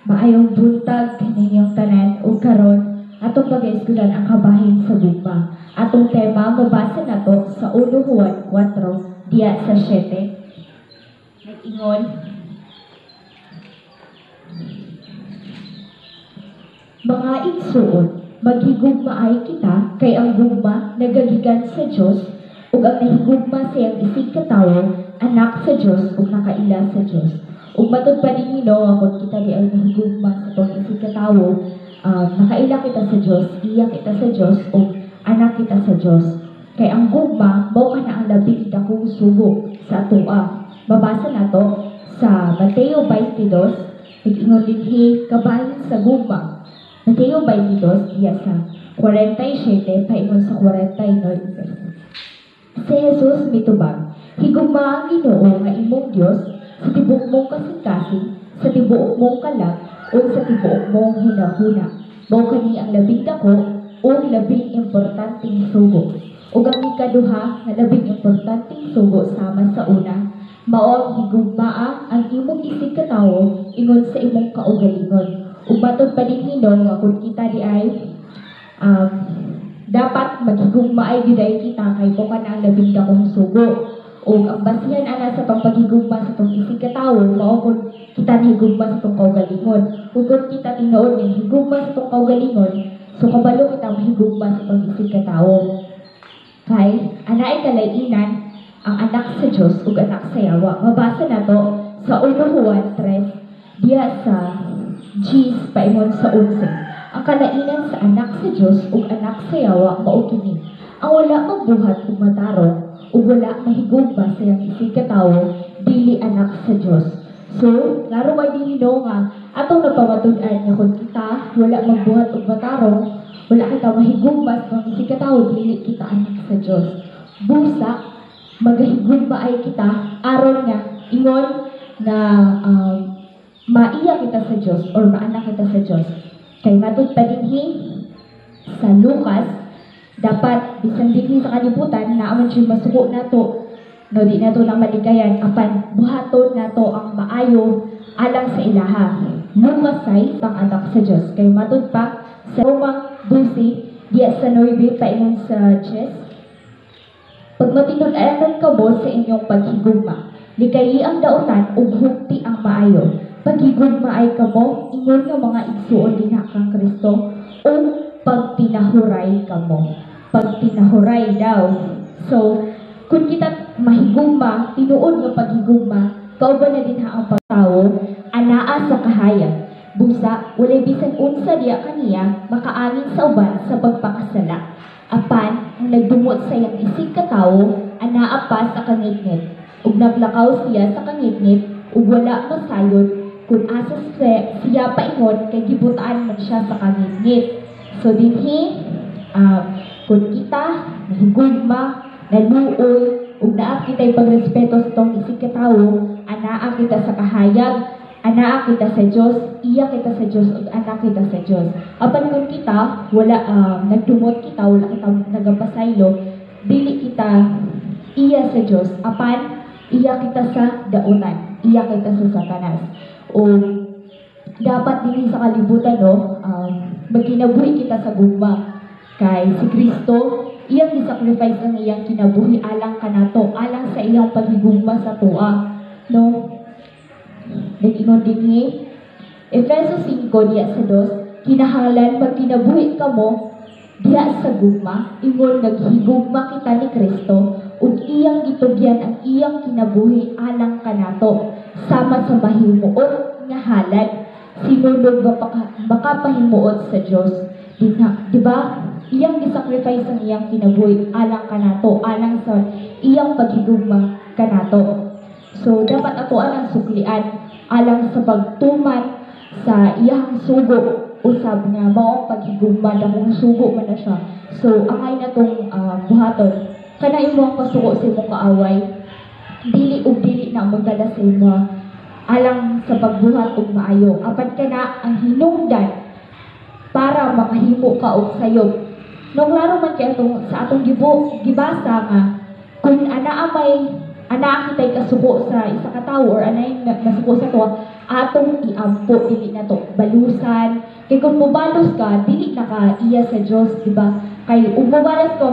Maayong buntag kaninyong tanan, ug karon atong pag-eskudan ang kabahin sa gugma. Atong tema mabasa nato sa 1 Juan 4 diya sa 7. Nag-ingon, "Mga igsuon, maghigugmaay kita kay ang gugma nagagikan sa Dios, ug ang nahigugma sa iyang isig katawo anak sa Dios ug nakaila sa Dios." Ug matud pa dinhi, no, nga kung kita di ay nahigugma sa atong isig katawo, nakaila kita sa Dios, iya kita sa Dios ug anak kita sa Dios. Kay ang gugma mao kana ang labing dakong sugo sa atoa. Mabasa nato sa Mateo 22, nag-ingon dinhi kabahin sa gugma. Mateo 22 diya sa 47 paingon sa 49. Si Jesus mitubag, "Higugma ang Ginoo nga imong Dios sa tibuok mong kasing-kasing, sa tibuok mong kalag, ug sa tibuok mong hunahuna. Mao kani ang labing dako ug labing importanteng sugo. Ug ang ikaduha nga labing importanteng sugo sama sa una, mao ang higugmaa ang imong isig katawo ingon sa imong kaugalingon." Ug matud pa dinhi, no, nga kung kita di ay dapat maghigugmaay gyud ay kita kay mao kana ang labing dakong sugo. Ug ang basihan ana sa atong paghigugma sa atong isig katawo mao kung kita nahigugma sa atong kaugalingon. Ug kung kita tinuod nga higugma sa atong kaugalingon, so kabalo kita mahigugma sa atong isig katawo. Kay anaay kalainan ang anak sa Dios ug anak sa yawa. Mabasa nato sa 1 Juan 3 diya sa 10 paingon sa 11. Ang kalainan sa anak sa Dios ug anak sa yawa mao kini: ang wala magbuhat og matarong ug wala mahigugma sa iyang isig katawo, dili anak sa Dios. So, klaro kay dinhi, no, nga atong napamatud-an nga kung kita wala magbuhat og matarong, wala kita mahigugma sa atong isig katawo, dili kita anak sa Dios. Busa magahigugma ay kita aron nga ingon nga maiya kita sa Dios or maanak kita sa Dios. Kay matud pa dinhi sa Lucas, dapat bisan dinhi sa kalibutan naa man siya masuko nato, no, di nato na malikayan, apan buhaton nato ang maayo alang sa ilaha. Lucas 6 pang anak sa Dios. Kay matud pa sa Roma 12 diya sa 9 paingon sa 10, "Pagmatinud-anon kamo sa inyong paghigugma, likayi ang dautan ug hugti ang maayo. Paghigugma ay kamo ingon nga mga igsuon dinha kang Kristo, ug pagtinahuray kamo." Pagtinahuray daw. So, kung kita mahigugma, tinuod nga paghigugma, kauban na dinha ang pagtawo, anaa sa kahayag. Busa, walay bisan unsa diya kaniya makaangin sa uban sa pagpakasala. Apan, ang nagdumot sa iyang isig katawo, anaa pa sa kangitngit. Ug naglakaw siya sa kangitngit, ug wala masayod kung asa siya paingon kay gibutaan man siya sa kangitngit. So dinhi, kung kita nahigugma, naluoy, ug naa kita'y pagrespeto sa atong isig katawo, anaa kita sa kahayag, anaa kita sa Dios, iya kita sa Dios, ug anak kita sa Dios. Apan kung kita wala, nagdumot kita, wala kita nagapasaylo, dili kita iya sa Dios, apan iya kita sa dautan, iya kita sa Satanas. O dapat dinhi sa kalibutan, no, magkinabuhi kita sa gugma. Kay si Kristo, iyang gisacrifice ang iyang kinabuhi alang kanato, alang sa iyang paghigugma sa atoa. No? Nag-ingon dinhi, Efeso 5 diya sa 2, "Kinahanglan magkinabuhi kamo diha sa gugma, ingon naghigugma kita ni Kristo, ug iyang gitugyan ang iyang kinabuhi alang kanato, sama sa mahimuot nga halad, sinunog makapahimuot sa Dios." Di ba? Iyang gisacrifice ang iyang kinabuhi alang kanato, alang sa iyang paghigugma kanato. So dapat ato ang suklian alang sa pagtuman sa iyang sugo usab nga mao ang paghigugma, dakong sugo man na siya. So angay na tong buhaton. Kana imo ang pasuko sa imong kaaway, dili ug dili na magdala sa imo alang sa pagbuhat og maayo. Apan kana ang hinungdan para makahimo ka og sayop. No, klaro man kay atong sa atong gibasa nga kung anaa may anaa kitay kasuko sa isa ka tawo or anay masuko sa ato, atong iampo, dili na to balusan. Kay kung mobalos ka, dili na ka iya sa Dios, di ba? Kay ug mobalos ka,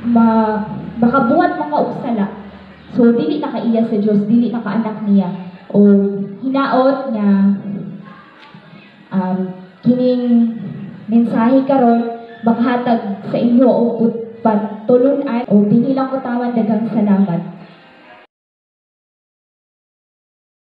ma makabuhat mga og sala. So dili na ka iya sa Dios, dili na ka anak niya. O hinaot nga kining mensahe karon makahatag sa inyo og pantulun-an o dinhi lang ko tawan. Daghang salamat.